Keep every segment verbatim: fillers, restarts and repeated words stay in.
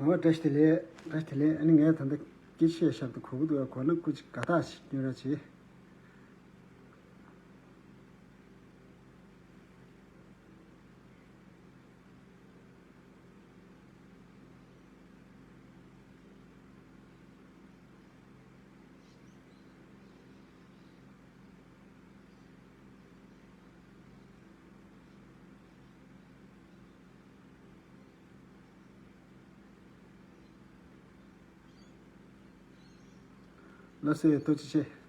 ཨོ་བཀྲ་ཤིས་བདེ་ལེགས། བཀྲ་ཤིས་བདེ་ལེགས། ཨ་ནི་ངས་ད་ལྟ་སྐད་ཆ་བཤད་ཤག་ཏུ་གོ་གི་འདུག་གོ་ན་སྐུ་མཁྱེན་དགའ་རྟགས་ཤིག་སྟོན་རོགས་བྱེད། ལགས་སོ། ཐུགས་རྗེ་ཆེ།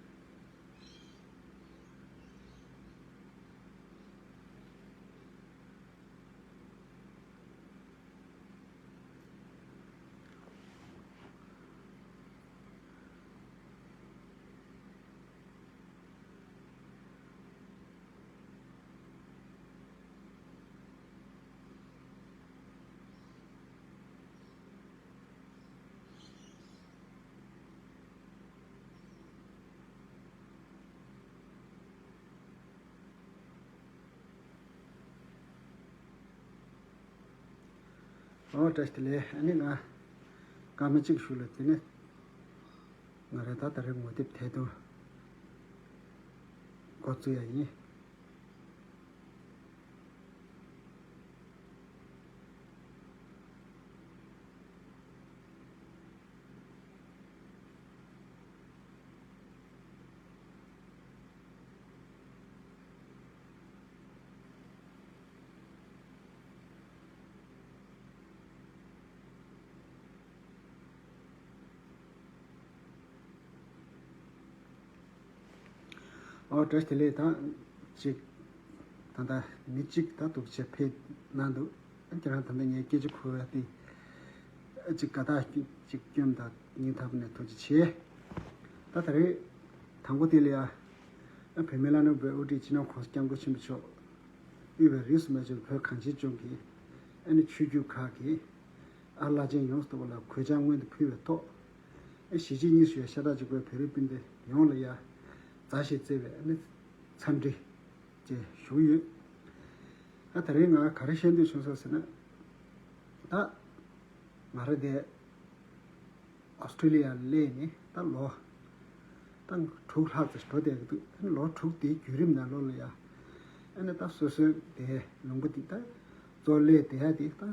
ཨོ་བཀྲ་ཤིས་བདེ་ལེགས། ཨ་ནི་ང་སྐར་མ་གཅིག་ཞུ་ལ། དེ་ནས་ང་རང་ད་ད་རེས་ངོ་དེབ་དེ་དུ་འགོ་བཙུགས་ཡ་ཡིན། ཨོ་བཀྲ་ཤིས་བདེ་ལེགས། ད་ཅིག་ད་ལྟ་མི་གཅིག་ད་འདུག་བྱས་ཕེབས་གནང་འདུག་ཁྱེད་རང་ད་ལྟ་ངའི་སྐད་ཆ་གོ་བ་དེ་ཅིག་དགའ་རྟགས་ཅིག་སྐྱོན་དང་སྙིང་ཐག་པ་ནས་ཐུགས་རྗེ་ཆེ། ད་ད་རེས་དང་པོ་དེ་ལ་ཡ་བོད་མི་བླ་ན་མེད་པའི་དབུ་ཁྲིད་སྤྱི་ནོར་༸གོང་ས་༸སྐྱབས་མགོན་ཆེན་པོ་མཆོག་དབུས་པའི་རིས་སུ་མ་ཆད་པའི་བོད་གངས་ཅན་ལྗོངས་ཀྱི་ཨ་ནི་ཆོས་བརྒྱུད་ཁག་གི་ཨ་བླ་ཆེན་ཡོངས་སུ་རྫོགས་པ་ལ་གུས་ཕྱག་སྔོན་དུ་ཕུལ་བའི་ཐོག་ཨ་གཞིས་བྱེས་གཉིས་སུ་ཡོད་ཤ་ཁྲག་གཅིག་པའི་བོད་རིགས་སྤུན་ཟླ་ཡོངས་ལ་ཡ་མཛའ་བཤེས་བརྩེ་བའི་ཨ་ནི་འཚམས་འདྲི་ཅེས་ཞུ་གི་ཡོད། ད་ད་རེས་ང་ག་རེ་བཤད་འདོད་བྱུང་སོང་ཟེར་ན། ད་ང་རང་དེ་ཨོ་སི་ཀྲི་ལི་ཡར་སླེབས་ནས་ད་ལོ་ད་དྲུག་ལྷག་ཙམ་འགྲོ་བསྡད་ཀྱི་འདུག་ཨ་ནི་ལོ་དྲུག་དེའི་བརྒྱུད་རིམ་ནང་ལོགས་ལ་ཡ་ཨ་ནི་ད་སོ་སོའི་དེ་ལུང་པ་དེ་ད་གཙོ་སླེབས་བསྡད་ཡ་དེ་ད་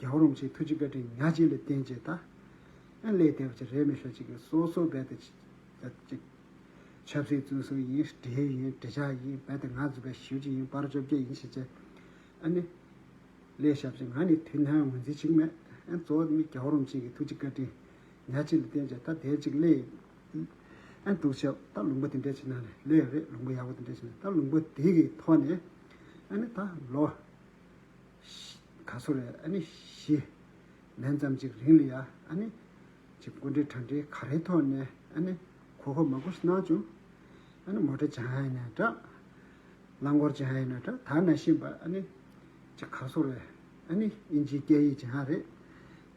རྒྱལ་བ་རིན་པོ་ཆེའི་ཐུགས་རྗེ་བཀའ་དྲིན་ཉག་གཅིག་ལ་བརྟེན་བྱས་ད་ཨ་སླེབས་བསྡད་པ་ཅིག་རེད་མི་ཤོད་ཅིག་གི་སོ་སོ་རྦད་དེ་ཅིག་ཅིག་ཆབ་སྲིད་བཙོན་ཟུར་ཡིན། འབྲེལ་ཡོད་ཡིན། འབྲེལ་ཆགས་ཡིན། རྦད་དེ་ང་ཚོ་བས་ཞེ་པོ་ཅིག་ཡིན། པར་བཅོ་བརྒྱད་ཡིན་ཞེས་བྱས་ཨ་ནི་སླེབས་ཞབས་ཕྱི་ང་ནི་དུས་ནམ་ངོས་འཛིན་བྱེད་ཀྱི་མེད། ཨ་གཙོ་བོ་ནི་རྒྱལ་བ་རིན་པོ་ཆེ་གི་ཐུགས་རྗེ་བཀའ་དྲིན་ཉག་གཅིག་ལ་བརྟེན་བྱས་ད་དེ་ཅིག་སླེབས། ཨ་འདུག་བྱས་ད་ལུང་པ་དེ་འདྲ་ཅིག་ནང་ནས་སླེབས་རེད། ལུང་པ་ཡག་པོ་དེ་འདྲ་ཅིག་ནང་ད་ལུང་པ་དེ་གི་ཐོག་ནས་ཨ་ནི་ད་ལོ་ག་ཚོད་རེད། ཨ་ནི་བཞི་མན་ཙམ་ཅིག་རིང་ལ་ཡ་ཨ་ནི་ཅིག་སྐུ་མགྲོན་གྲ་སྒྲིག་ག་རེའི་ཐོག་ནས་ཨ་ནི་གོ་སྐབས་མང་པོ་ཞིག་གནང་བྱུང་། ཨ་ནི་མོ་ཊ་སྦྱང་ཡ་ཡིན་ན་འདྲ། རླངས་འཁོར་སྦྱང་ཡ་ཡིན་ན་འདྲ། ད་ནང་བཞིན་པ་ཨ་ནི་ཅིག་ག་ཚོད་རེད། ཨ་ནི་དབྱིན་ཇིའི་སྐད་ཡིག་སྦྱང་ཡ་རེད།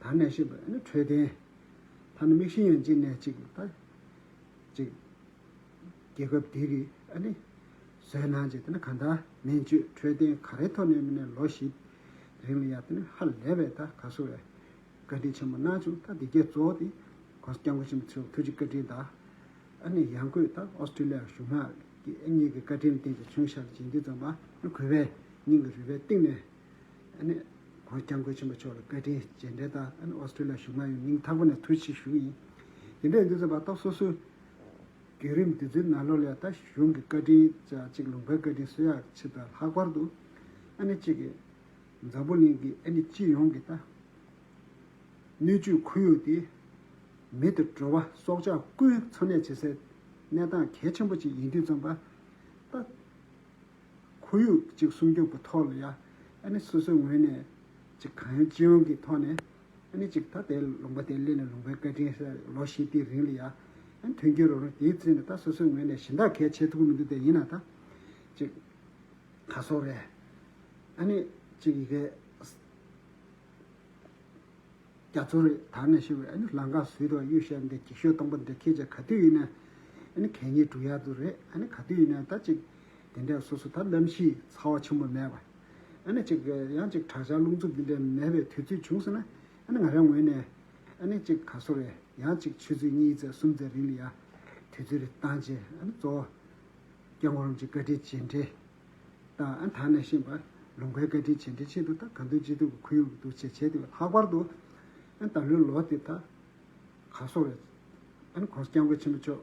ད་ནང་བཞིན་པ་ཨ་ནི་འཕྲོད་བསྟེན། ད་ནི་དམིགས་ཤིང་ཡང་ཅིག་ནས་ཅིག་ད་ཅིག་རྒྱལ་ཁབ་དེ་གི་ཨ་ནི་བཟོས་གནང་བྱས་དེ་ནི་གང་ལྟར་སྨན་བཅོས་འཕྲོད་བསྟེན་ག་རེ་ཐོག་ནས་མིན་ནས་ལོ་བཞི་རིང་ལ་ཡ་དེ་ནི་ཧ་ལས་པའི་ད་ག་ཚོད་རེད། བཀའ་དྲིན་ཆེན་པོ་གནང་བྱུང་། ད་འདི་གའི་གཙོ་བོ་དེ་༸གོང་ས་༸སྐྱབས་མགོན་ཆེན་པོ་མཆོག་ཐུགས་རྗེ་བཀའ་དྲིན་དང་། ཨ་ནི་ཡང་སྒོས་ད་ཨོ་སི་ཀྲི་ལི་ཡ་གཞུང་མང་གི་ཨ་གཉིས་ཀྱི་བཀའ་དྲིན་ལ་བརྟེན་ཏེ་བྱུང་ཤག་ཅེས་འདི་ཙམ་པ་ཨ་གུས་པས་སྙིང་གི་རུས་པའི་གཏིང་ནས་ཨ་ནི་༸གོང་ས་༸སྐྱབས་མགོན་ཆེན་པོ་མཆོག་ལ་བཀའ་དྲིན་རྗེས་དྲན་དང་། ཨ་ནི་ཨོ་སི་ཀྲི་ལི་ཡ་གཞུང་མང་ཡང་སྙིང་ཐག་པ་ནས་ཐུགས་རྗེ་ཆེ་ཞུ་གི་ཡིན། དེ་འདྲ་ཡིན་དུས་ཙམ་པ་ད་སོ་སོའི་བརྒྱུད་རིམ་འདི་ཚོའི་ནང་ལོགས་ལ་ད་གཞུང་གི་བཀའ་དྲིན་ཅིག་ལུང་པའི་བཀའ་དྲིན་གསོ་ཡག་ཆེད་དུ་ལྷག་པར་དུ་ཨ་ནི་གཅིག་གི་འཛམ་བུ་གླིང་གི་ཨ་ནི་སྤྱི་ཡོངས་ཀྱི་ད་སྣོད་བཅུད་ཁོར་ཡུག་དེ་མི་དང་འགྲོ་བ་སྲོག་ཆགས་ཀུན་འཚོ་གནས་བྱེད་སའི་གནས་སྟངས་གལ་ཆེན་པོ་ཅིག་ཡིན་དུས་ཙམ་པ་ད། ཁོར་ཡུག་ཅིག་སྲུང་སྐྱོབ་ཀྱི་ཐོག་ལ་ཡ་ཨ་ནི་སོ་སོའི་ངོས་ནས་ཅིག་གང་ཡོང་ཅི་ཡོང་གི་ཐོག་ནས་ཨ་ནི་ཅིག་ད་དེ་ལུང་པ་དེ་སླེབས་ནས་ལུང་པའི་བཀའ་དྲིན་ཟེར་ལོ་བཞི་དེའི་རིང་ལ་ཡ་ཨ་ནི་མཐུན་འགྱུར་རོགས་རམ་དེའི་རྩིས་ནས་ད་སོ་སོའི་ངོས་ནས་གཞན་དག་གལ་ཆེ་ཐུབ་ཀྱི་མི་འདུག་དེ་ཡིན་ན་ད་ཅིག་ག་སོག་རེད། ཨ་ནི་ཅིག་ཡི་གེ་རྒྱ་མཚོ་རེད། ད་ནས་ཤི་བའི་ཨ་ནི་ལམ་ཁ་ཟུར་དུ་གཡུག་བཞག་འདི་འགྱིག་ཤོག་སྟོང་པ་འདི་འཁྱེར་བྱས་ག་དུས་ཡིན་ན་ཨ་ནི་གད་སྙིགས་སྒྲུག་ཡག་ཏུ་རེད། ཨ་ནི་ག་དུས་ཡིན་ན་ད་ཅིག་དེ་འདྲ་སོ་སོ་ད་གནམ་གཤིས་ཚ་བ་ཆེན་པོ་མེད་པ། ཨ་ནི་ཅིག་ཡང་ཅིག་དྲག་ཆར་རླུང་འཚུབ་འདི་འདྲ་མེད་པའི་དུས་ཚོད་བྱུང་སོང་ན་ ཨ་ནི་ང་རའི་ངོས་ནས་ཨ་ནི་གཅིག་ག་སོ་རེད། ཡང་གཅིག་ཆུ་ཚོད་གཉིས་ཙམ་གསུམ་ཙམ་རིང་ལ་ཡ་དུས་ཚོད་རེ་བཏང་བྱས། ཨ་ནི་གཙོ་བོ་སྐྱབས་མགོན་རིན་པོ་ཆེ་བཀའ་དྲིན་རྗེས་དྲན་དང་། ཨ་ནི་ད་ནང་བཞིན་པ་ལུང་པའི་བཀའ་དྲིན་རྗེས་དྲན་ཆེད་དུ། ད་ག་འདུལ་སྤྱི་འདུལ་གྱི་ཁོར་ཡུག་འདུག་བྱས་བྱས་དུས། ལྷག་པར་དུ་ཨ་ནི་ད་ལོའི་ལོ་དེ་ད་ག་སོ་རེད། ཨ་ནི་༸གོང་ས་༸སྐྱབས་མགོན་ཆེན་པོ་མཆོག་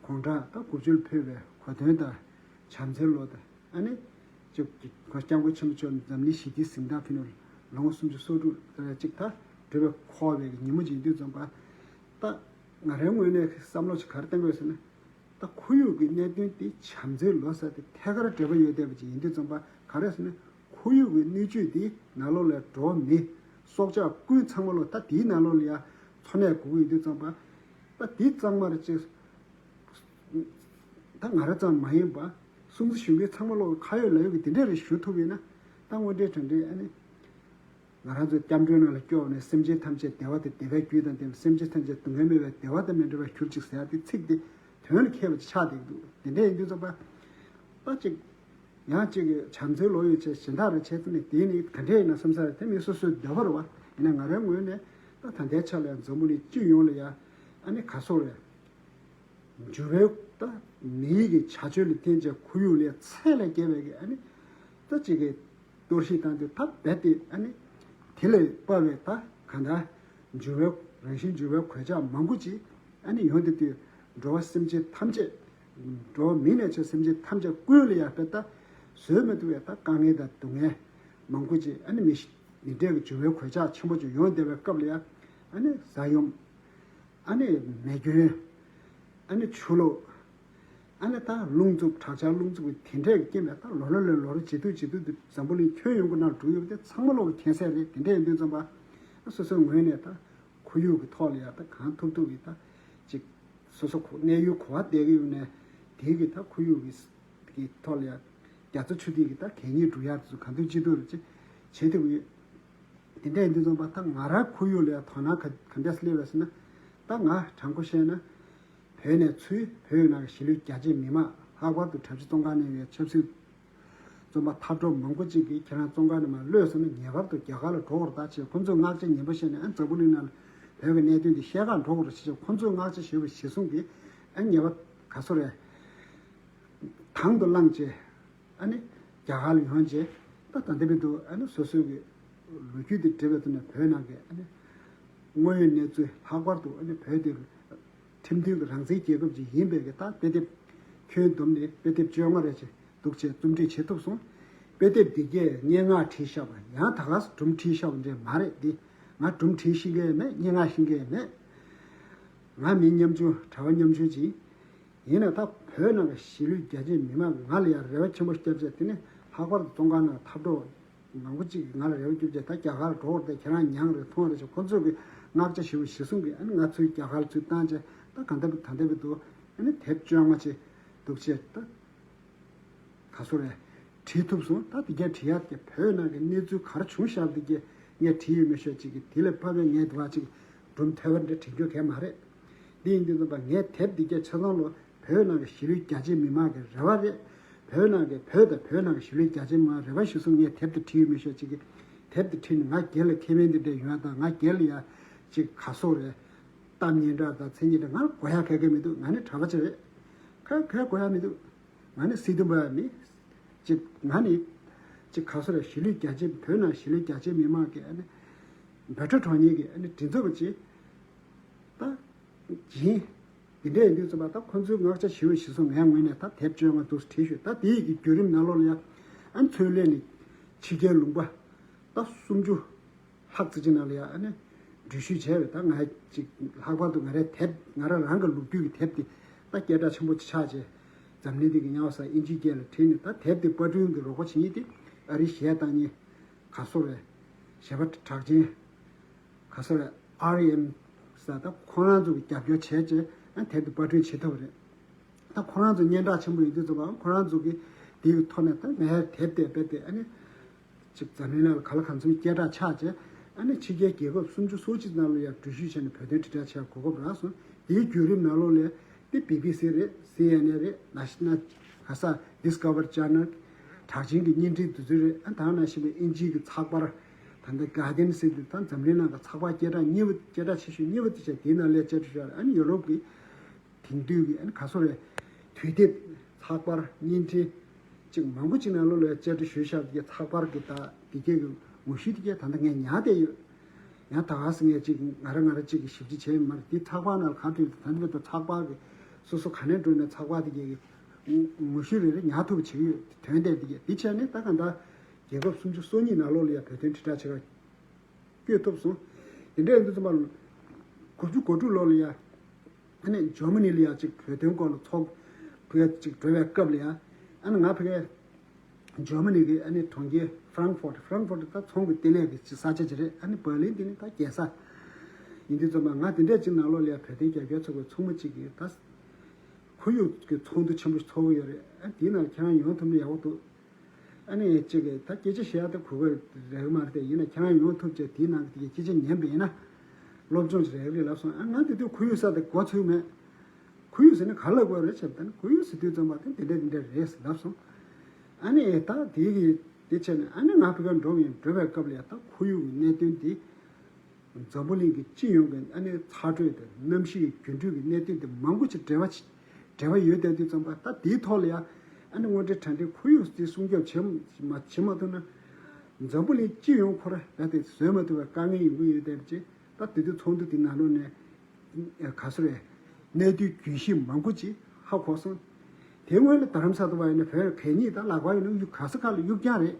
དགུང་གྲངས་ད་དགུ་བཅུ་ལ་ཕེབས་པའི་གོ་སྟོན་དང་བྱམས་བརྩེའི་ལོ་དང་། ཨ་ནི་ཅིག་༸གོང་ས་༸སྐྱབས་མགོན་ཆེན་པོ་མཆོག་འཛམ་གླིང་ཞི་བདེའི་གཟེངས་རྟགས་ཕུལ་ནས་ལོ་ངོ་སུམ་ཅུ་སོ་དྲུག་ལ་ཅིག་ད་འགྲུབ་པའི་འཁོར་བའི་ཉིན་མོ་ཅིག་ཡིན་དུས་ཙམ་པ། ད་ང་རའི་ངོས་ནས་བསམ་བློ་ཅིག་ག་རེ་བཏང་དགོས་ཟེར་ན། ད་ཁོར་ཡུག་གི་གནད་དོན་དེ་བྱམས་བརྩེའི་ལོ་ཟེར་དེ་ཐད་ཀར་འབྲེལ་བ་ཡོད་བསྡད་པ་ཅིག་ཡིན་དུས་ཙམ་པ། ག་རེ་ཟེར་ན། ཁོར་ཡུག་གི་སྣོད་བཅུད་དེའི་ནང་ལོགས་ལ་འགྲོ་བ་མི་སྲོག་ཆགས་ཀུན་ཚང་མ་ལོ་ད་དེའི་ནང་ལོགས་ལ་ཡ་འཚོ་གནས་དགོས་ཀྱི་ཡོད་དུས་ཙམ་པ། ད་དེ་གཙང་མར་ཅིག་ད་ང་རང་ཙམ་མ་ཡིན་པ་སྲུང་བརྩི་ཞུ་མཁན་ཚང་མ་ལོག་ཁ་ཡོད་ལག་ཡོད་ཀྱི་དེ་འདྲས་རེ་ཞུ་ཐུབ་ཡོད་ན། ད་དངོས་འབྲེལ་དྲང་འབྲེལ་ཨ་ནི་ང་རང་ཚོའི་སྐྱབས་འགྲོའི་ནང་ལ་སྐྱོར་ནས། སེམས་ཅན་ཐམས་ཅད་བདེ་བ་དང་བདེ་བའི་རྒྱུ་དང་ལྡན་པ། སེམས་ཅན་ཐམས་ཅད་སྡུག་བསྔལ་མེད་པའི་བདེ་བ་དང་མི་འབྲལ་བར་གྱུར་ཅིག་ཟེར་ཡ་དེ་ཚིག་དེ་དོན་ལ་འཁེལ་བ་ཅིག་ཆགས་བསྡད་ཀྱི་འདུག་དེ་འདྲས་ཡིན་དུས་ཙམ་པ། ད་ཅིག་ཡང་ཅིག་གི་བྱམས་བརྩེའི་ལོ་ཡོད་ཆེད་གཞན་དག་རེ་བྱས་ཚེ་ནི་དེ་ནི་ག་འདྲས་ཡིན་ན་བསམ་ས་རེད། དེ་མི་སོ་སོའི་འདོད་པ་རེད་བ། ཡིན་ན་ང་རའི་ངོས་ནས་ད་ད་ལྟའི་ཆ་ལ་ཡང་འཛམ་བུ་གླིང་སྤྱི་ཡོངས་ལ་ཡ་ཨ་ནི་ག་སོ་རེད། འགྱུར་བའི་ད་མིའི་གི་བྱ་སྤྱོད་ལ་བརྟེན་བྱས་ཁོར་ཡུག་ལ་ཚད་ལས་བརྒལ་བའི་གི་ཨ་ནི་ད་ཅིག་གི་གཏོར་བཤིག་བཏང་དུས། ད་རྦད་དེ་ཨ་ནི་དེ་ལས་དཔའ་བའི་ད་གང་ལྟར་འགྱུར་བའི་རང་བཞིན་འགྱུར་བའི་གོད་ཆག་མང་པོ་ཅིག་ཨ་ནི་ཡོང་དེ་དུས། འགྲོ་བ་སེམས་ཅན་ཐམས་ཅད། འགྲོ་བ་མི་ནས་བྱས་སེམས་ཅན་ཐམས་ཅད་ཀུན་ལ་ཡ་དཔེ་ད་བཟོད་མི་ཐུབ་པའི་ད་དཀའ་ངལ་དང་སྡུག་བསྔལ་མང་པོ་ཅིག་ཨ་ནི་མི་ཤི་མི་འབྲལ་གྱི་འགྱུར་བའི་གོད་ཆག་ཆེན་པོ་ཅིག་ཡོང་བསྡད་པའི་སྐབས་ལ་ཡ། ཨ་ནི་ས་ཡོམ། ཨ་ནི་མེ་སྐྱོན། ཨ་ནི་ཆུ་ལོག་ཨ་ནི་ད་རླུང་འཚུབ། དྲག་ཆར་རླུང་འཚུབ་ཀྱི་དེ་འདྲས་ཀྱི་རྐྱེན་པས། ད་ལོ་ལོ་ལོ་ལོ་རེ་བྱེད་དུས་བྱེད་དུས་དུ་འཛམ་བུ་གླིང་ཁྱོན་ཡོངས་ཀྱི་ནང་འགྲོ་ཡོད་པ་དེ་ཚང་མ་ལོག་གི་མཁྱེན་གསལ་རེད། དེ་འདྲས་ཡིན་དུས་ཙམ་པ། སོ་སོའི་ངོས་ནས་ད་ཁོར་ཡུག་གི་ཐོག་ལ་ཡ་ད་གང་ཐུབ་ཐུབ་ཀྱི་ད་ཅིག་སོ་སོ་གོ་གནས་ཡུལ་ག་པར་བསྡད་ཀྱི་ཡོད་ནའི་དེའི་གི་ད་ཁོར་ཡུག་གི་གི་ཐོག་ལ་ཡ་རྒྱ་མཚོ་ཆུ་ཐིགས་ཀྱི་ད་གད་སྙིགས་འགྲོ་ཡ་དེ་ཚོ་གང་ཐུབ་ཅི་ཐུབ་རེ་ཅིག་བྱེད་ཐུབ་ཀྱི་ཡོད། དེ་འདྲ་ཡིན་དུས་ཙམ་པ་ད་ང་རང་ཁོར་ཡུག་ལ་ཡ་དོ་སྣང་ག་ག་འདྲས་སླེབས་པ་ཟེར་ན། ད་ང་དྲང་པོ་བཤད་ན་བོད་ནས་ཚུར་བོད་ནང་གི་གཞིས་ལུས་རྒྱ་ཆེ་མི་མང་། ལྷག་པར་དུ་གྲྭ་བཞི་ཙོང་ཁ་ནས་ཡོད་ཆབ་སྲིད་བཙོན་པ་ཐར་གྲོགས་མང་པོ་ཅིག་གིས་ཁྱེད་རང་བཙོན་ཁང་ནས་མར་གློད་སོང་ན་ངེས་པར་དུ་རྒྱ་གར་ལ་འགྲོ་དགོས་རེད་ད་ཅེས་ཁོ་ཚོས་མངགས་བྱ་ངན་པ་བྱས་ནས། ཨ་འཛམ་བུ་གླིང་ནང་ལ་བོད་ཀྱི་གནད་དོན་འདི་བཤད་གར་འགྲོ་དགོས་རེད་ཅེས་ཁོ་ཚོས་མངགས་བྱ་ཞུས་པ་གཞིར་བཟུང་གིས། ཨ་ངེས་པ་ག་སོ་རེད། དང་དུ་བླངས་བྱས། ཨ་ནི་རྒྱ་གར་ལ་ཡོང་བྱས། ད་ད་ལྟ་བར་དུ་ཨ་ནི་སོ་སོའི་གི་ལོ་རྒྱུས་དེ་འབྲི་བའི་ཐོག་ནས་བོད་ནང་གི་ཨ་ནི་དངོས་ཡོད་གནས་ཚུལ། ལྷག་པར་དུ་ཨ་ནི་བོད་དེ་ཁྲིམས་མཐུན་གྱི་རང་བཙན་རྒྱལ་ཁབ་ཅིག་ཡིན་པའི་གི་ད་དཔེ་དེབ་ཁྱོན་བསྡོམས་ནས་དཔེ་དེབ་བཅོ་ལྔ་རེ་བྱས་འདུག་བྱས་རྩོམ་སྒྲིག་བྱེད་ཐུབ་སོང་། དཔེ་དེབ་འདི་གས་སྙན་ངག་བྲིས་བཞག་པ་ཡང་ད་ག་སེ་སྒྲུང་བྲིས་བཞག་པ་འདྲ་མ་རེད། འདི་ང་སྒྲུང་བྲིས་ཤེས་མཁན་མེད། སྙན་ངག་ཤེས་མཁན་མེད། ང་མི་ཉམ་ཆུང་། གྲྭ་པ་ཉམ་ཆུང་ཅིག་ཡིན་ན་ད་བོད་ནང་གི་གཞིས་ལུས་རྒྱ་ཆེ་མི་མང་ང་ལ་ཡང་རེ་བ་ཆེན་པོ་བརྒྱབ་བྱས། དེ་ནས་ལྷག་པར་དུ་བཙོན་ཁང་ནང་ཐབས་གྲོགས་མང་པོ་ཅིག་གིས་ང་ལ་རེ་བ་བརྒྱབ་བྱས། ད་རྒྱ་གར་འགྲོ་བར་དེ་ཁྱེད་རང་མྱངས་རེད་མཐོང་རེད་ཅེས་ཁོ་ཚོས་གི་མངགས་བྱ་ཞུས་པ་གཞིར་བཟུང་གིས། ཨ་ནི་ང་ཚོས་རྒྱ་གར་ཚུར་བཏང་བྱས་ད་གང་ལྟར་ད་ལྟ་བར་དུ་ཨ་ནི་དེབ་བཅོ་ལྔ་ཅིག་འདུག་བྱས་ད། ག་སོ་རེད། བྲིས་ཐུབ་སོང་། ད་འདི་གས་བྲིས་ཡ་དེ་བོད་ནང་གི་གནས་ཚུལ་ག་རེ་བྱུང་བཞག་པ་འདི་གས་ངས་བྲིས་ཡོད་མེད་ཤོད་ཅིག་གི་དེ་ལས་ཕབ་པའི་ངས་དེ་བ་ཅིག་སྒྲུང་ཐོས་པ་འདྲ་བྲིས་རྒྱུ་གས་མ་རེད། འདི་ཡིན་དུས་ཙམ་པ་ངས་དེབ་འདི་གས་ཆ་ཚང་ལོ་བོད་ནང་གི་གཞིས་ལུས་རྒྱ་ཆེ་མི་མང་གི་རེ་བ་རེད། བོད་ནང་གི་བོད་དང་བོད་ནང་གི་གཞིས་ལུས་རྒྱ་ཆེ་མི་མང་རེ་བ་གཞིར་བཟུང་ངས་དེབ་དེ་བྲིས་ཡོད་མེད་ཤོད་ཅིག་གི་དེབ་དེ་བྲིས་ནས་ང་སྒེར་ལ་ཁེ་ཕན་འདི་འདྲ་ཡོང་ཡ་དང་། ང་སྒེར་ལ་ཡ་ཅིག་ག་སོ་རེད། གཏམ་སྙན་གྲགས་དང་མཚན་སྙན་གྲགས་ང་ལ་དགོས་ཡ་ག་གེ་མི་འདུག་ང་ནི་གྲྭ་པ་ཅིག་རེད། ག་གེ་དགོས་ཡ་མི་འདུག་ང་ནི་སྲིད་དོན་པ་མིན། ཅིག་ང་ནི་ཅིག་ག་སོ་རེད། གཞིས་ལུས་རྒྱ་ཆེ་བོད་ནང་གཞིས་ལུས་རྒྱ་ཆེ་མི་མང་གི་ཨ་ནི་འབོད་སྒྲ་སྒྲོག་མཁན་གྱི་ཨ་ནི་མགྲིན་ཚབ་པ་ཅིག་ད་ཡིན། འདི་འདྲ་ཡིན་དུས་ཙམ་པ་ད་ཁོ་ཚོའི་མངགས་བྱ་ཞུ་བའི་གཞིར་བཟུང་ངའི་ངོས་ནས་ད་དེབ་བཅོ་ལྔ་འདུག་བྲིས་ཤོད། ད་དེའི་གི་བརྒྱུད་རིམ་ནང་ལོགས་ལ་ཡ་ཨ་ནི་ཚུར་སླེབས་ནས་ཕྱི་རྒྱལ་ལུང་པ་ད་སུམ་ཅུ་ལྷག་ཙམ་ཅིག་ནང་ལ་ཡ་ཨ་ནི་འགྲུལ་བཞུད་བྱས་པས། ད་ང་ཅིག་ལྷག་པར་དུ་ང་རའི་དེབ་ང་རང་རང་གི་ལོ་རྒྱུས་ཀྱི་དེབ་དེ་ད་སྐད་གྲགས་ཆེན་པོ་ཅིག་ཆགས་བྱས། འཛམ་གླིང་འདི་གི་རྙིང་པ་ས་ཨིན་ཇིའི་སྐད་ལ་བྲིས་ནས། ད་དེབ་དེ་པར་སྐྲུན་གྱི་རོགས་པ་བྱེད་མཁན་དེ་ཨ་རིའི་གཞས་བཏང་མཁན་ག་སོ་རེད། གཞས་པ་གྲགས་ཅན་ག་སོ་རེད། ཨར་ཨེམ་ཟེར། ད་ཁོ་རང་ཚོ་གི་རྒྱབ་སྐྱོར་བྱས་བྱས་ཨ་དེབ་དེ་པར་སྐྲུན་བྱེད་ཐུབ་པ་རེད། ད་ཁོ་རང་ཚོ་སྙན་གྲགས་ཆེན་པོ་ཡིན་དུས་ཙམ་པ་ཁོ་རང་ཚོ་གི་དེ་གི་ཐོག་ནས་ད་ངའི་དེབ་དེ་རྦད་དེ་ཨ་ནི་ཅིག་འཛམ་གླིང་ནང་ལ་ག་ལ་གང་འཚམ་སྐད་གྲགས་ཆགས་བྱས། ཨ་ནི་ཕྱི་རྒྱལ་རྒྱལ་ཁབ་སུམ་ཅུ་སོ་གཅིག་ནང་ལ་ཡང་འགྲུལ་བཞུད་བྱས་ནས་བོད་དོན་དྲིལ་བསྒྲགས་བྱེད་གོ་སྐབས་རག་སོང་། དེའི་བརྒྱུད་རིམ་ནང་ལོགས་ལ་དེ་བི་བི་སི་རེད། སི་ཨེན་ཨེན་རེད། ན་ཤི་ན་ག་ས་Discovery Channel། གྲགས་ཅན་གྱི་བརྙན་འཕྲིན་དེ་ཚོ་རེད། ཨ་ད་ནང་བཞིན་པའི་ཨིན་ཇིའི་གི་ཚགས་པར། ད་ ད་ལྟ་གྷར་ཌེན་ཟེར་དུས་ད་འཛམ་གླིང་ནང་གི་ཚགས་པར་སྐད་གྲགས་གཉིས་པ། སྐད་གྲགས་ཆེ་ཤོས་གཉིས་པ་དེ་བྱས། དེའི་ནང་ལ་བཅར་འདྲི་ཞུ་ཡ་རེད། ཨ་ནི་ཡོ་རོབ་ཀྱི་དེང་དུས་ཀྱི་ཨ་ནི་ག་སོ་རེད། དུས་དེབ། ཚགས་པར། བརྙན་འཕྲིན། ཅིག་མང་པོ་ཅིག་ནང་ལོགས་ལ་བཅར་འདྲི་ཞུས་བཞག་པའི་ཚགས་པར་གྱི་ད་དེ་གས་ཀྱི་ངོ་བཤུས་དེ་གས་ད་ལྟ་ངས་ཉར་བསྡད་ཡོད། ཡང་ད་ག་སེ་ངས་ཅིག་ང་རང་ང་རང་ཅིག་གིས་ཞིབ་འཇུག་བྱས་ཡོད་མ་རེད། དེ་ཚགས་པར་ནང་ལ་གང་ཐུབ་ད་ལྟ་བར་དུ་ཚགས་པར་གྱི་སོ་སོ་ག་ནས་འགྲོ་ནས་ཚགས་པར་དེ་གས་ཀྱི་ངོ་བཤུས་རེ་རེ་ཉར་ཐུབ་པ་བྱེད་ཀྱི་ཡོད། དོན་དེ་དེ་གས་དེ་བྱས་ནས་ད་ག་ད་རྒྱལ་ཁབ་སུམ་ཅུ་སོ་གཉིས་ནང་ལོགས་ལ་ཡང་བོད་དོན་དྲིལ་བསྒྲགས་བྱེད་ག་བསྐྱོད་ཐུབ་སོང་། དེ་འདྲ་ཡིན་དུས་ཙམ་པ་ལ་དགུ་བཅུ་གོ་དྲུག་ལོ་ལ་ཡ། ཨ་ནི་ཇར་མ་ནི་ལ་ཡ་ཅིག་བོད་དོན་སྐོར་ལ་ཚོགས་ཕུད་ཅིག་འགྲོ་བའི་སྐབས་ལ་ཡ། ཨ་ནི་ང་ཕ་གིར་ཇར་མ་ནི་གི་ཨ་ནི་གྲོང་ཁྱེར་ཧྥ་རང་ཧྥོར་ཊི། ཧྥ་རང་ཧྥོར་ཊི་ད་ཚོང་གི་ལྟེ་གནས་ཀྱི་ཅིག་ས་ཆ་ཅིག་རེད། ཨ་ནི་འབར་ལིན་དེ་ནི་ད་རྒྱལ་ས་ཡིན་དུས་ཙམ་པ། ང་དེ་འདྲ་ཅིག་ནང་ལོགས་ལ་ཡ་བོད་དོན་རྒྱབ་སྐྱོར་ཚོགས་པའི་ཚོགས་མི་ཅིག་གིས་ད་ཁོར་ཡུག་གི་ཚོགས་འདུ་ཆེན་པོ་ཞིག་ཚོགས་ཀྱི་ཡོད་རེད། ཨ་དེའི་ནང་ལ་ཁྱེད་རང་ཡོང་ཐུབ་ན་ཡག་པོ་འདུག་ཨ་ནི་གཅིག་གིས་ད་སྐད་ཆ་བཤད་ཡག་ད་གོ་སྐབས་རག་གི་མ་རེད་དེ། ཡིན་ན་ཁྱེད་རང་ཡོང་ཐུབ་བྱས་དེའི་ནང་གི་སྐད་ཆ་ཉན་པ་ཡིན་ན་སློབ་སྦྱོང་ཞིག་རག་གི་རེད་ལབ་སོང་། ཨ་ང་དེ་དུས་ཁོར་ཡུག་ཟེར་ཡག་དེ་གོ་ཚོད་མེད། ཁོར་ཡུག་ཟེར་ན་ག་ལ་གོ་རེད་བྱས་པ་ད་ནི་ཁོར་ཡུག་ཟེར་དུས་ཙམ་པ་དེ་འདི་འདྲ་འདི་འདྲ་རེད་ཟེར་ལབ་སོང་། ཨ་ནི་ད་དེ་གི་དེ་བྱས་ནས་ཨ་ནི་ང་ཕ་གིར་འགྲོ་བ་ཡིན། འགྲོ་བའི་སྐབས་ལ་ཡ་ད་ཁོར་ཡུག་གི་གནད་དོན་དེ། འཛམ་བུ་གླིང་གི་སྤྱི་ཡོངས་ཀྱི་ཨ་ནི་ཚ་དྲོད་དང་གནམ་གཤིས་ཀྱི་འགྱུར་འགྲོས་ཀྱི་གནད་དོན་དེ་མང་པོ་ཞིག་འབྲེལ་བ་ཞིག་འབྲེལ་བ་ཡོད་བསྡད་དུས་ཙམ་པ། ད་དེའི་ཐོག་ལ་ཡང་ཨ་ནི་དངོས་འབྲེལ་དྲང་འབྲེལ་ཁོར་ཡུག་དེ་སྲུང་སྐྱོབ་བྱེད་མ་བྱེད་མ་ཐུབ་ན། འཛམ་བུ་གླིང་སྤྱི་ཡོངས་ཁོ་ར་རྦད་དེ་བཟོད་མ་ཐུབ་པའི་དཀའ་ངལ་ཡོང་གི་ཡོད་བསྡད་པ་ཅིག་ད་དེ་དུས་ཚོགས་འདུ་དེ་ནང་ལོགས་ནས་ག་ཚོད་རེད། གནད་དོན་རྒྱུན་ཤེས་མང་པོ་ཅིག་ཧ་གོ་སོང་། དེ་སྔོན་ལ་རྡ་རམ་ས་ལ་བ་ཡིན་ན་བོད་གད་སྙིགས་དང་ལག་པ་ཡིན་ན་གཡུག་ག་ས་ག་ལ་གཡུག་རྐྱང་རེད།